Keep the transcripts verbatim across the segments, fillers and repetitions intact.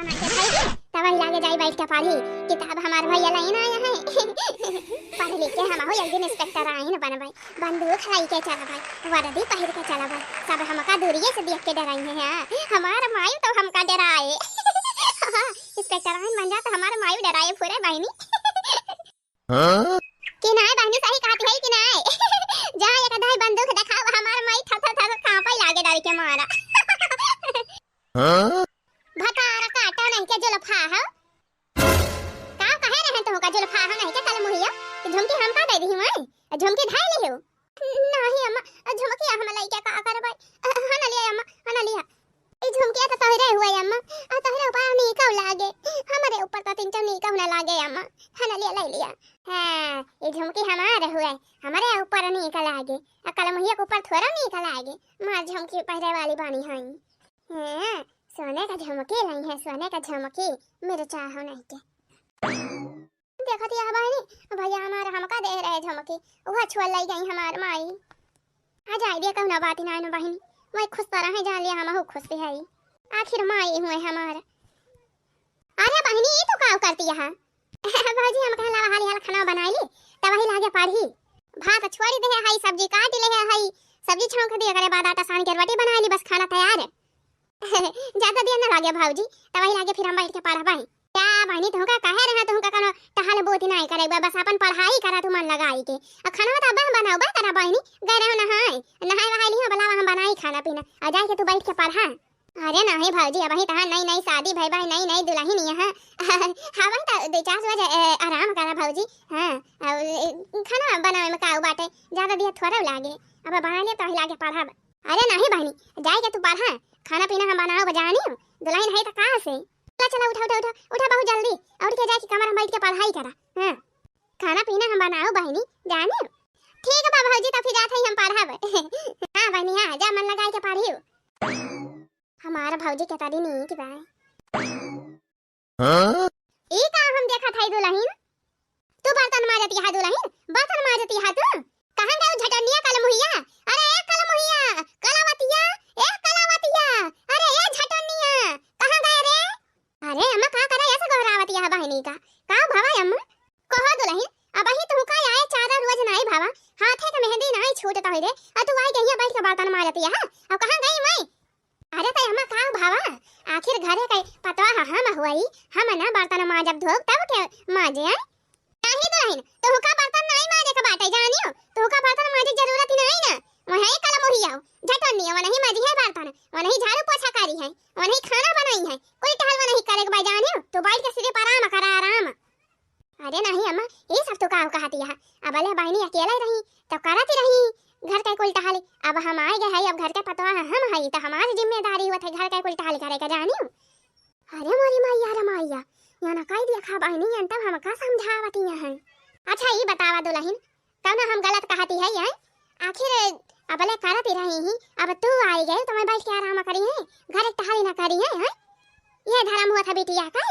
हमार के भाई, तब वही लागे जाई बैठ के पढ़ी। किताब हमार भैया लाइन आया है। पढ़ लिख के हम हो एक दिन इंस्पेक्टर आइन बनबै। बंदूक लई के चलबै, वर्दी पहिर के चलबै। सब हमका दूरिये से देख के डराई है। हाँ, हमार मायू तो हमका डराए। इंस्पेक्टर आइन बन जा तो हमार मायू डराए पूरे बहिनी। हाँ? कि नाय बहिनी, सही कहत है कि नाय? जहाँ एक दाई बंदूक देखाओ, हमार माई थर थर थर कांपे लागे डर के मारा। हाँ? भतार काटा नहीं के जुल्फा हो। का कहे रहे तुहका जुल्फा हो नहीं के कलमुहिया? कि झुमकी हमका दे दिही माई? झुमकी धाई लिहो। नहीं अम्मा, झुमकिया हम लइके का करबै? हन लिया अम्मा, हन लिया। ई झुमकिया तो तोहरे हुए अम्मा, आ तोहरे ऊपर नीकौ लागे, हमरे ऊपर तो तिनचौ नीकौ ना लागे अम्मा। हन लिया, लइ लिया। हाँ, ई झुमकी हमार हुए, हमरे ऊपर नीक लागे, आ कलमुहिया के ऊपर थोड़ा नीक लागे। मार झुमकी पहिरे वाली बानी हई। हाँ, सोने का झुमकी लाई है, सोने का झुमकी, मेरे चाहो नहीं के। देखत यह बहिनी, भैया हमार हमका दे रहे झमकी, उहा छुअल लई गई हमार माई। आ जाए दे, कौनो बात ना न बहिनी, वही खुश तो रहे, जान लिया हमहू खुश है। आखिर माई हुए हमार। अरे बहिनी, ई तू का करती यहाँ? भौजी, हम कहला हाली हाल खाना बनाई ली, तब वही लागे पढ़ी। भात छोड़ी दे है, सब्जी काट ले है, सब्जी छौंक दिया करे बाद आटा सान के रोटी बनाई ली, बस खाना तैयार है। ज्यादा देर ना लागे भौजी, तब वही लागे फिर हम बैठ के पढ़बै। का बहिनी, तुहका कहे रहे, तुहका कौनो टहल बोती नाई करे बा, बस अपन पढ़ाई करा तू मन लगाई के। आ खाना तो अब हम बनाओ बा करा बहिनी, गए रहो नहाए, नहाए वहाए लिहो, बोला हम बनाई खाना पीना, आ जाए के तू बैठ के पढ़ा। अरे नहीं भौजी, अबही तहार नई नई शादी भई बा, नई नई दुल्हन यहाँ। हाँ भाई, तो दो चार बजे, ए, आराम करा भौजी। हाँ, और, ए, खाना बनावे में का बाटे, ज्यादा देर थोड़ा लागे, अब बना ले तो वही लागे पढ़ब। अरे नहीं बहिनी, जाए के तू पढ़ा, खाना पीना हम बनाओ बजानी, दुल्हन है तो कहाँ से? चला चला, उठा उठा उठा उठा बहुत जल्दी, उठ के जाए के कमर में बैठ के पढ़ाई करा। हाँ, खाना पीना हम बनाओ बहिनी, जानी। ठीक बा भौजी, तो फिर जात है हम पढ़ब। हाँ बहिनी, हाँ, जा मन लगाए के पढ़ियो। हमार भौजी के तरी नीक बा। हाँ? ई का हम देखत हई दुलहिन? तू बर्तन माजत यहाँ दुलहिन, बर्तन माजत यहाँ तू? कहाँ गए झटनिया कलमुहिया? अरे ए कलमुहिया, कलावतिया, ए कलावतिया, अरे ए झटनिया, कहाँ गए रे? अरे अम्मा, का करे ऐसे गोहरावत यहाँ बहिनी का? का भवा अम्मा? कहो दुलहिन, अबही तुहका आए चादर रोज नाई भवा, हाथे के मेहंदी नाई छूटत होई रे, आ तू आई गइया बैठ के बर्तन माजत यहाँ, अब कहाँ गई माई? अरे तै हमा का भावा, आखिर घरे के पतवा ह हम हुई, हम ना बर्तन माजब धोब तब के माजे आई? नाही दुलहिन, तोहका बर्तन नाही माजे के बाटे जानियो, तोहका बर्तन माजे के जरूरत ही नाही ना। वही कलमुहिया हो, झटोनिया, वनही माजी है बर्तन, वनही झाड़ू पोछा करी है, वनही खाना बनाई है, कुल टहल वनही करे के बा जानियो, तू बैठ के सिर्फ आराम करा आराम। अरे नहीं अम्मा, ई सब तू का कहती है? अब ले बहिनी अकेले रही, तो करत रही घर के कुल टहल। अब हम आए गए हई, अब घर के पतवा हम हई, तो हमारी जिम्मेदारी होत है घर के कुल टहल करे के, जानियो। अरे मोरी मैया रे मैया, यहाँ ना कई दिया खा बहिनी, यन तब हम का समझावती हैं। अच्छा, ई बतावा दुलहिन, कौनो हम गलत कहती है, हैं? आखिर अबले करत ही रही ही, अब तू आई गए तो मैं बैठ के आराम करी है, घर एक टहली ना करी है, हैं? ये धर्म हुआ था बिटिया का?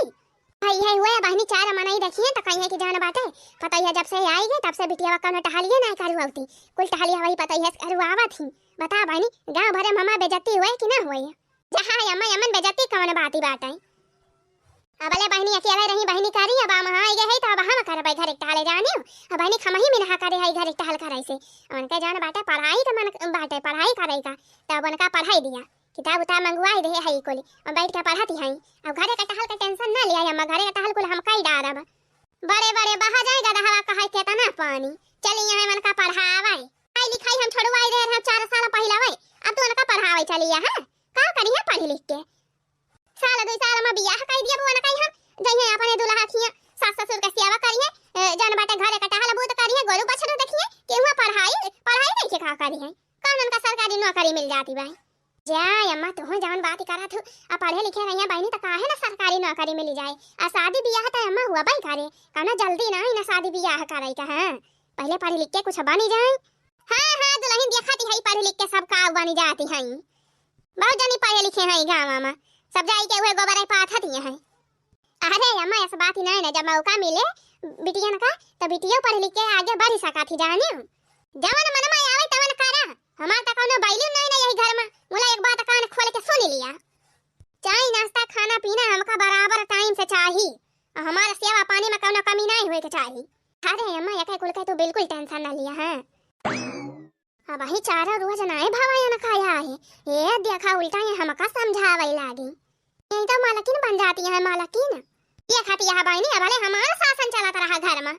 भाई है हुए बहिनी चार मनई देखिए तो कहिए कि जान बाटे, पता ही है जब से आई गए तब से बिटिया कौनो टहलिए ना करू आवती, कुल टहलिया वही पता ही है करू आवत ही। बता बहिनी, गाँव भरे में हमार बेइज्जती हुए कि ना हुए? जहाँ अम्मा अमन बेइज्जती कौन बात ही बाटे? अबले बहिनी अकेले रही, बहिनी करी, अब हम आई गए है तो अब हम करबै घर एक टहले जानियो। अब बहिनी खमही मिनहा करे है घर एक टहल करे से, उनके जान बाटे पढ़ाई के मन बाटे पढ़ाई करे का, तब उनका पढ़ाई दिया, किताब उताब मंगवाई दे है कुल, अब बैठ के पढ़ती है। अब घरे के टहल के टेंशन ना लिया अम्मा, घरे के टहल कुल हम कई डारब। बड़े बड़े बहा जाए गदहवा कहे केतना पानी, चली यहाँ मन का पढ़ावे। पढ़ाई लिखाई हम छोड़वाई दे रहे चार साल पहले वे, अब तो उनका पढ़ावे चली यहाँ। का करी है पढ़ लिख के? साल दो साल में बियाह कर दिया बुआ ना कहीं हम, जइहे अपने दुल्हा खिया, सास ससुर के सेवा करी है, ए, जन बाटे घरे का टहल बूत करी है, गोरू बछरू देखिए, केहुआ पढ़ाई, पढ़ाई नहीं के का करी है? कौन उनका सरकारी नौकरी मिल जाती भाई? जा अम्मा, तू जवन बात करा थू, आ पढ़े लिखे रहिया बहिनी, तो काहे ना सरकारी नौकरी मिली जाए? आ शादी बियाह तो अम्मा हुआ भाई करे, कौनो जल्दी ना है ना शादी बियाह करे का, हाँ? पहले पढ़ लिख के कुछ बनी जाए। हाँ, हाँ, दुलहिन देखत ही है, पढ़ लिख के सब का बनी जाती है। बहुत जनी पढ़े लिखे हैं गाँव में, सब जाई के उहे गोबर पाथत ही हैं। अरे अम्मा, ऐसा बात ही नहीं ना, जब मौका मिले बिटियन का, तो बिटियो पढ़ लिख के आगे बढ़ सका थी जानियो। जवन मन में आवे तवन करा, हमार तो कौनो बैलू नहीं ना यही घर में, मुला एक बात कान खोल के सुन लिया। चाय नाश्ता खाना पीना हमका बराबर time से चाही। अउर हमार सेवा पानी में कउनो कमी नाहीं होए के चाही। अरे अम्मा, एके कुल के तू बिल्कुल tension ना लिया, हाँ। अबहीं चारो रोज नाहीं भवा इनका आए। ए देखा, उल्टा ये हमका समझावइ लागी। यही तो मालकिन बन जाती है, मालकिन। देखा तिया बहिनी, अबले हमार शासन चलत रहा घर में।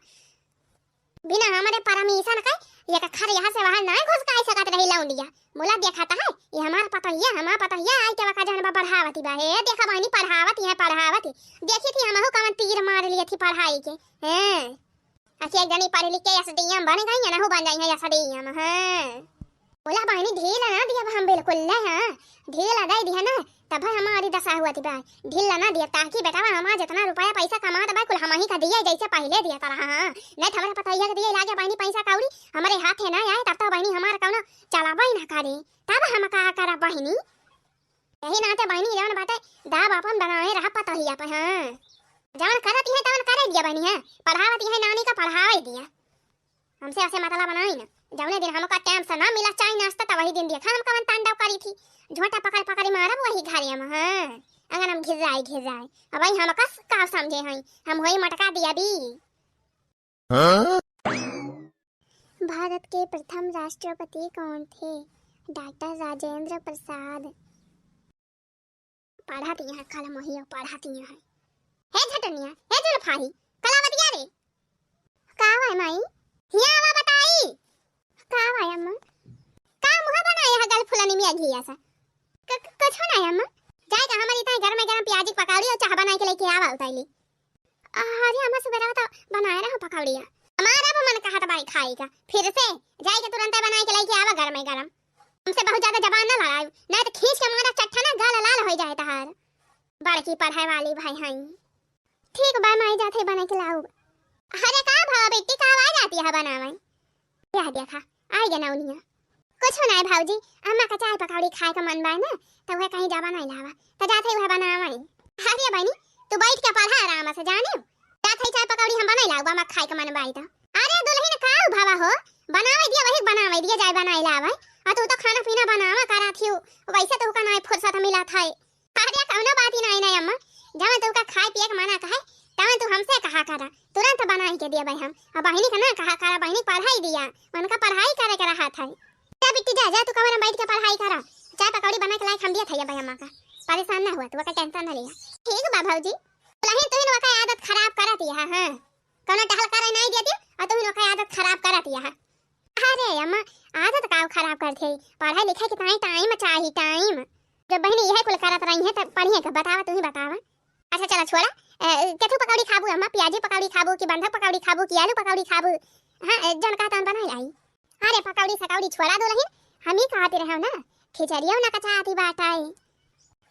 बिना हमरे permission के एक अक्षर यहाँ से वहाँ नाहीं घुसकाइ सकत रही लौंडिया। बोला देखत है, ये हमार पतोहिया, हमार पतोहिया आइ के वका जौन बा पढ़ावती बा। हे देखा बहिनी, पढ़ावती है, पढ़ावती। देखी थी हमहू कवन तीर मार लिए थी पढ़ाई के। हैं? अच्छा, एक जनी पढ़ लिख के S D M बन गई है, नहू बन जाई है S D M। हाँ। बोला बहिनी, ढील ना दिया हम बिल्कुल ले, हाँ। ढील दे दिया ना, तब हमारी दशा हुआ थी बा। ढील ना दिया, ताकि बेटा हमार जितना रुपया पैसा कमात बा, कुल हमही का दिया, जैसे पहिले दिया था, हाँ। नहीं तो हमरे पतोहिया के दिए लागे बहिनी पैसा कौड़ी, हमरे हाथे ना आए, तब तो बहिनी हमार कौनो चलाबे ना करे। तब हम का करा बहिनी? यही नाते बहिनी जवन बाटे दाब आपन बनाए रहा पतोहिया पे, हाँ। जवन करत है तवन करे दिया बहिनी, हाँ। पढ़ावत है नानी का पढ़ावे दिया। हमसे ऐसे मतलब बनाई ना। जौने दिन हमका time से ना मिला चाय नाश्ता, त वही दिन देखा हम कवन तांडव करी थी। झोंटा पकड़ पकड़ मारब वही घरे में, हाँ। अगर हम घिर जाए, घिर जाए। अब भाई हमका स-, का समझे हैं? हम होई मटका दिया भी। हाँ? भारत के प्रथम राष्ट्रपति कौन थे? डॉक्टर राजेंद्र प्रसाद। पढ़त यहाँ कलम वही पढ़त यहाँ। हे झटनिया, हे जुल्फाही, कलावतिया रे। का भाई माई? हिया आवा बताई। का भाई अम्मा? का मुँह बनाए है गल फुलनी में घिया सा? क-, क-, कुछ ना है अम्मा। जाए का हमारी ताई गरम गरम प्याजी के पकौड़ी और चाह बनाए के लेके आवा उताई ली। अरे अम्मा, सुबेरा तो बनाए रहो पकौड़िया। हमारा भी मन कहत बाई खाई का। फिर से जाए के तुरंत बनाए के लेके आवा गरम गरम। हमसे बहुत ज्यादा जबान ना लड़ाई, नहीं तो खींच के मारा चट्टा ना गाल लाल हो जाए तहार। बड़की पढ़ाई वाली भाई हई। ठीक बा माई, जाते बना के लाऊ। अरे का भवा बेटी, का आवाज आती है बनावे? यह देखा, आई गया नौनिया। कुछ नहीं भौजी, अम्मा का चाय पकौड़ी खाए का मन बा ना, तो वह कहीं जा बनाई लावा, तो जाते वह बनावे। अरे बहनी, तू बैठ के पढ़ा आराम से, जाने जाते चाय पकौड़ी हम बनाई लाऊ, अम्मा खाए का मन बा तो। अरे दुल्हन का भवा हो, बनावे दिया, वही बनावे दिया, जाए बनाई लावे। आ तू तो खाना पीना बनावा करा थी, वैसे तो का नहीं फुर्सत मिला था। अरे कौनो बात ही नहीं, नहीं अम्मा, जवन तू का खाए पिए के मना कहे, तवन तू हमसे कहा करा, तुरंत बनाई के दिया भाई हम। अब बहिनी का ना कहा करा, बहिनी पढ़ाई दिया, उनका पढ़ाई करे के रहा था। जा बिट्टी जा, जा तू कमरा में बैठ के पढ़ाई करा, चाय पकौड़ी बना के लाए हम दिया था ये भाई अम्मा का। परेशान ना हुआ, तू का tension ना लिया। ठीक बा भौजी, तुलहिन तुहिन वका आदत खराब करत है, हाँ। कौनो टहल करे नहीं देती और तुहिन वका आदत खराब करत है। अरे अम्मा, आदत का खराब करत है? पढ़ाई लिखाई के ताई time चाही, time। जब बहिनी यह कुल करत रही है तब पढ़िए का बतावा, तू ही बतावा। अच्छा चला छोड़ा, ए, केथू पकौड़ी खाबू अम्मा, प्याजी पकौड़ी खाबू कि बंधक पकौड़ी खाबू कि आलू पकौड़ी खाबू? हाँ, ए, जौन कहा तौन बनाई लाई। अरे पकौड़ी सकौड़ी छोड़ा दुलहिन, हम ही कहते रहो ना, खिचड़िया ना कचाती बाटाई।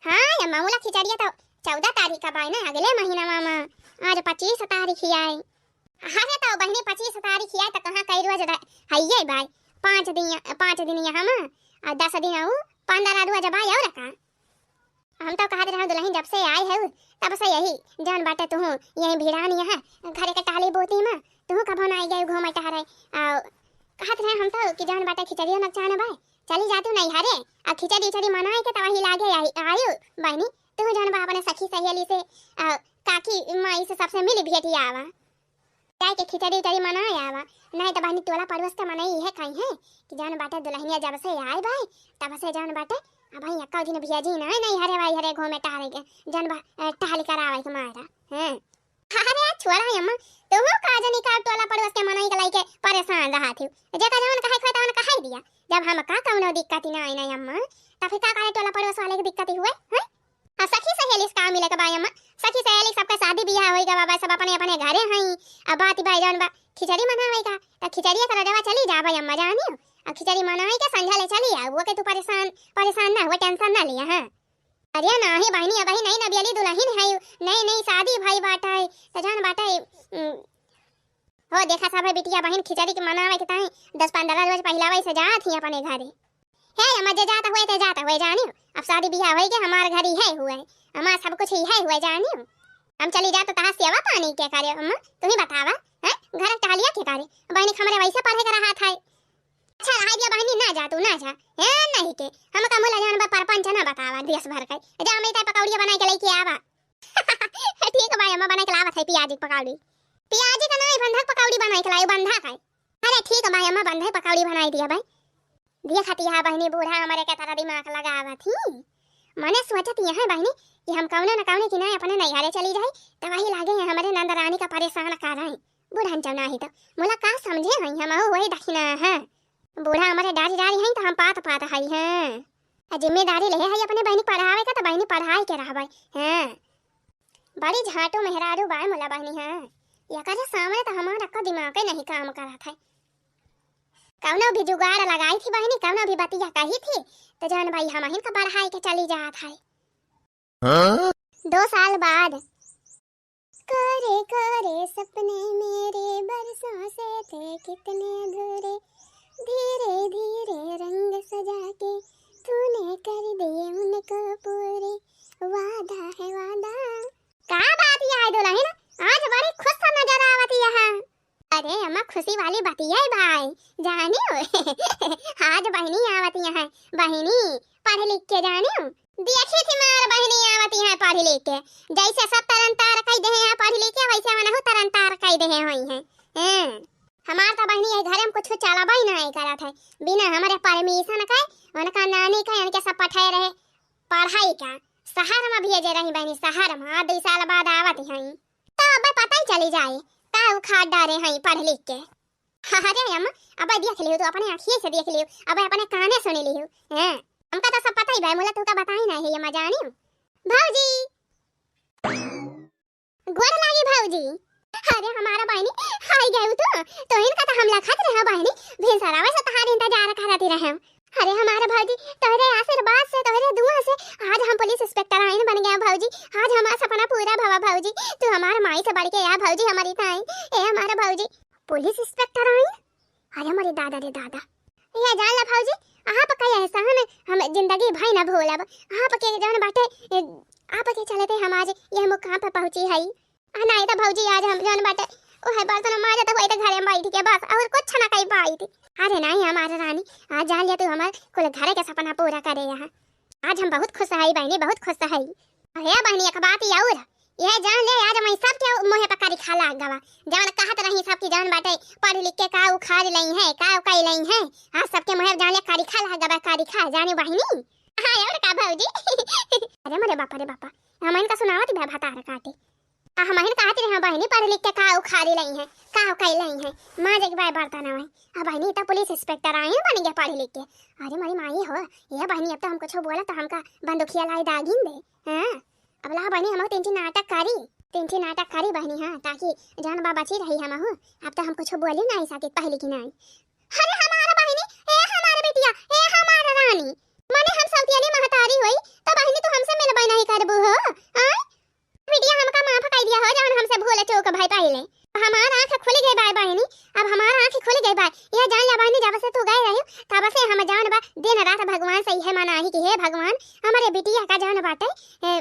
हाँ अम्मा, मुला खिचड़िया तो चौदह तारीख का बाय ना, अगले महीना मामा, आज पच्चीस तारीख ही आई। अरे तो बहिनी, पच्चीस तारीख ही आए तो कहाँ कई रोज रह-, हइये बाय, पाँच दिन, पाँच दिन यहाँ मा, और दस दिन आऊ, पन्द्रह रोज बाय और का। हम तो कहत रहे दुलहिन जब से आए है तब से यही जौन बाटे तुहू यही भिड़ान यहाँ घरे के टहली बोती मा, तुहू कभो ना आई गए घूमे टहरे। और कहत रहे हम तो कि जौन बाटे खिचड़ियो नकचान बाय, चली जातू नहीं हरे, और खिचड़ी उचड़ी मनाए के तब वही लागे आई, आयु बहिनी, तुहू जौन बा अपने सखी सहेली से, और काकी माई से सबसे मिली भेटी आवा। जाए के खिचड़ी उचड़ी मनाए आवा, नहीं तो बहिनी टोला पड़ोस के मनई इहे कही है कि जौन बाटे दुलहिनिया जब से आए बाय, तब से जौन बाटे अब भाई एक्का दिन भेजी ना, नहीं हरे भाई हरे घूमे टहरे के, जौन बा-, ए, टहल करावे के मारा, हैं? अरे छोड़ा अम्मा, तुहू का जनी का टोला पड़ोस के मनई के लाइके परेशान रहा थी, जेका जौन कहे खोए तवन कहे दिया, जब हम का कौनो दिक्कत ही ना आई ना अम्मा, तब फिर का करे टोला पड़ोस वाले के दिक्कत ही हुए, हैं? आ सखी सहेली से का मिले के बा अम्मा? सखी सहेली सबके शादी बियाह होई गवा बा, सब अपने अपने घरे हई। अब बात भाई जौन बा खिचड़ी मनावे का, त खिचड़ी एक रजवा चली जाबे अम्मा जानियो। अब खिचड़ी मनावे के संझा ले चली आ, वो के तू परेशान, परेशान ना हुआ, tension ना लिया, हाँ। अरे नाही बहिनी, अबही नई नबियली दुलहिन है, नई नई शादी भई बाटे, त जौन बाटे, उम, हो देखा सब है बिटिया बहिन खिचड़ी के मनावे के ताई दस पन्द्रह रोज पहिलावे से जात ही अपने घरे। हे अम्मा, जे जात हुए ते जात हुए जानियो, अब शादी बियाह होई के हमार घर ही है हुए, हमार सब कुछ ही है हुए जानियो। हम चली जात तो तहार सेवा पानी के करे अम्मा, तू ही बतावा, हैं? घर टहलिया के करे, बहिनी हमरे वैसे पढ़े के रहा था। अच्छा रहा दिया बहिनी, ना जा तू, ना जा। ए, नहीं के, हमका मुला जान बा परपंच ना बतावा देश भर के। जा, हम इता पकौड़िया बनाइ के लइके आवा। ठीक बा अम्मा, बनाइ के लावत है पियाजी के पकौड़ी। पियाजी का नहीं, बंधा के पकौड़ी बनाइ के लायो, बंधा का। अरे ठीक बा अम्मा, बंधा के पकौड़ी बनाइ दिया भाई। देखत हया बहिनी, बूढ़ा हमरे के तरह दिमाग लगावत ही। मने सोचत हया बहिनी कि हम कौनो न कौनो किनारे अपने नैहरे चली जाई, त वही लागे हैं हमरे नंद रानी का परेशान करइ। बुढ़न जौना ही त मुला का समझे हई, हम वही दखिना है। बूढ़ा हमरे डारी डारी हई त हम पात पात हई हैं। आ जिम्मेदारी लेहे हई अपने बहिनी पढ़ावे का, त बहिनी पढ़ाई के रहबे हैं। बड़ी झाटू मेहरारू बाय मुला बहिनी है। एकरे सामने त हमार अक्का दिमागे नहीं काम करत है। कौनो भी जुगाड़ लगाई थी बहिनी, कौनो भी बतिया कही थी, त जौन भाई हमहिन का बढ़ाई के चली जात है। हाँ? दो साल बाद। कोरे कोरे सपने मेरे, बरसों से थे कितने अधूरे, धीरे धीरे रंग सजा के तूने कर दिए उनको पूरे, वादा है वादा। का बात ये है दुलहिन, आज बड़ी खुश नजर आवत हया। अरे अम्मा, खुशी वाली बतिया है भाई, जानियो। आज बहिनी आवत हया, बहिनी पढ़ लिख के, जानियो। देखी थी मार बहिनी आवत हया पढ़ लिख के, जैसे सब तरन तार कइ देहे हैं पढ़ लिख के, वैसे मनहु तरन तार कइ देहे होइहैं। हैं, हमार त बहिनी ये घरे में कुछ चलबइ नहीं करत है, बिना हमरे permission के उनका नानी के इनके सब पठाए रहे पढ़ाई का, शहर में भेजे रही बहिनी, शहर में। आज दो साल बाद आवत हई, त अब पता ही चली जाए का उखाड़ डारे हई पढ़ लिख के। अरे अम्मा, अब देख लियो, तू अपने आँखिए से देख लियो, अब अपने काने सुन लियो। हैं, हमका त सब पता ही बा, मुला तू का बताई ना है ये अम्मा, जानियो। भौजी, गोड़ लागी भौजी। अरे हमार बहिनी, आई गयू तू, तोहिन का त हम लखत रहे बहिनी, भिनसरावा से तहार इंतजार करत रहे। अरे हमार भौजी, तोहरे आशीर्वाद से, तोहरे दुआ से आज हम पुलिस इंस्पेक्टराइन बन गया भौजी। आज हमार सपना पूरा भवा भौजी। तू हमार माई से बढ़ के या भौजी, हमारी ताई। ए हमार भौजी, पुलिस इंस्पेक्टराइन? अरे मोरे दादा रे दादा। ये जान ला भौजी, आपका एहसान हम जिंदगी भर न भूलब। आपके जौन बाटे, ए, आपके चलते हम आज यह मुकाम पर पहुँची हई। आ नाहीं त भौजी, आज हम जौन बाटे, ओहे बर्तन माजत होइत घरे में बैठ के बस, और कुछ ना कही पाइत। अरे नाहीं हमार रानी, आज जान लिया तू हमार कुल घरे के सपना पूरा करे यहाँ। आज हम बहुत खुश हई बहिनी, बहुत खुश हई। अरे बहिनी, एक बात और, यह जान ले, आज मैं सबके मुँहे पर करिखा लाग गवा। जवन कहत रही सबकी जवन बाटे, पढ़ लिख के का उखाड़ लई है, का उकाई लई है, आज सबके मुँहे जान ले करिखा लाग गवा, करिखा, जानी बहिनी। हाँ, और का भौजी? अरे मोरे बापा रे बापा, हम इनका सुनावत बा भतार काटे। आ हम इनका कहत रहे बहिनी, पढ़ लिख के का उखाड़ी लई है, का उकाई लई है, माज एक बार बर्तन आवे। आ बहिनी, त पुलिस इंस्पेक्टराइन बन गया पढ़ लिख के। अरे मोरी माई हो, ये बहिनी, अब त हम कुछ बोला त हमका बंदूकिया लाई दागिन दे। हाँ, अब ला बहिनी, हम तीन ठे नाटक करी, तीन ठे नाटक करी बहिनी, हाँ, ताकि जान बा बची रही हमहू। अब त हम कुछ बोली नाहीं सकित पहले की नाहीं। अरे हमार बहिनी, ए हमार बिटिया, ए हमार रानी, मने हम सौतियनी महतारी होई, त बहिनी तू हमसे मिलबे नाहीं करबू हो, आय? बिटिया हमका माफ कइ दिया हो, जवन हमसे भूल चूक भई पहिले। हमार आँख खुल गई बाय बहिनी, अब हमार आँख खुल गई बाय। यह जान ला बहिनी, जब से तू गए रही, तब से हम जान बा दिन रात भगवान से इहे मनाही कि हे भगवान, हमरे बिटिया का जान बाटे, ए,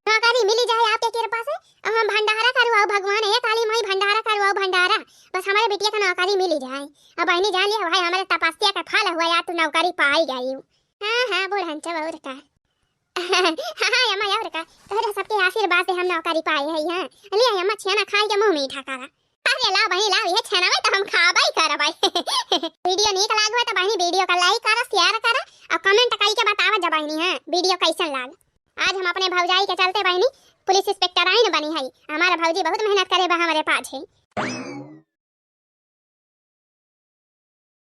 नौकरी मिली जाए आपके कृपा से। अब हम भंडारा करवाओ भगवान, ए काली माई भंडारा करवाओ भंडारा, बस हमरे बिटिया का नौकरी मिली जाए। अब बहिनी जान लिया भाई, हमरे तपस्या का फल हुआ यार, तू नौकरी पाई गई। हाँ, हाँ, बूढ़न चबौर का। हाँ, हाँ, अम्मा, और का? तोहरे सबके आशीर्वाद से हम नौकरी पाए है, हाँ। ले, अम्मा, छेना खाए के मुँह मीठा करा। अरे, ला बहिनी, ला, ये छेना में तो हम खाबे ही करबे। वीडियो नीक लाग हुआ तो बहिनी, वीडियो का like करा, share करा और comment करके बतावा जा बहिनी, हाँ, वीडियो कैसन लाग। आज हम अपने भौजाई के चलते बहिनी पुलिस इंस्पेक्टराइन बनी है। हमारा भौजी बहुत मेहनत करे बा हमारे पाछे।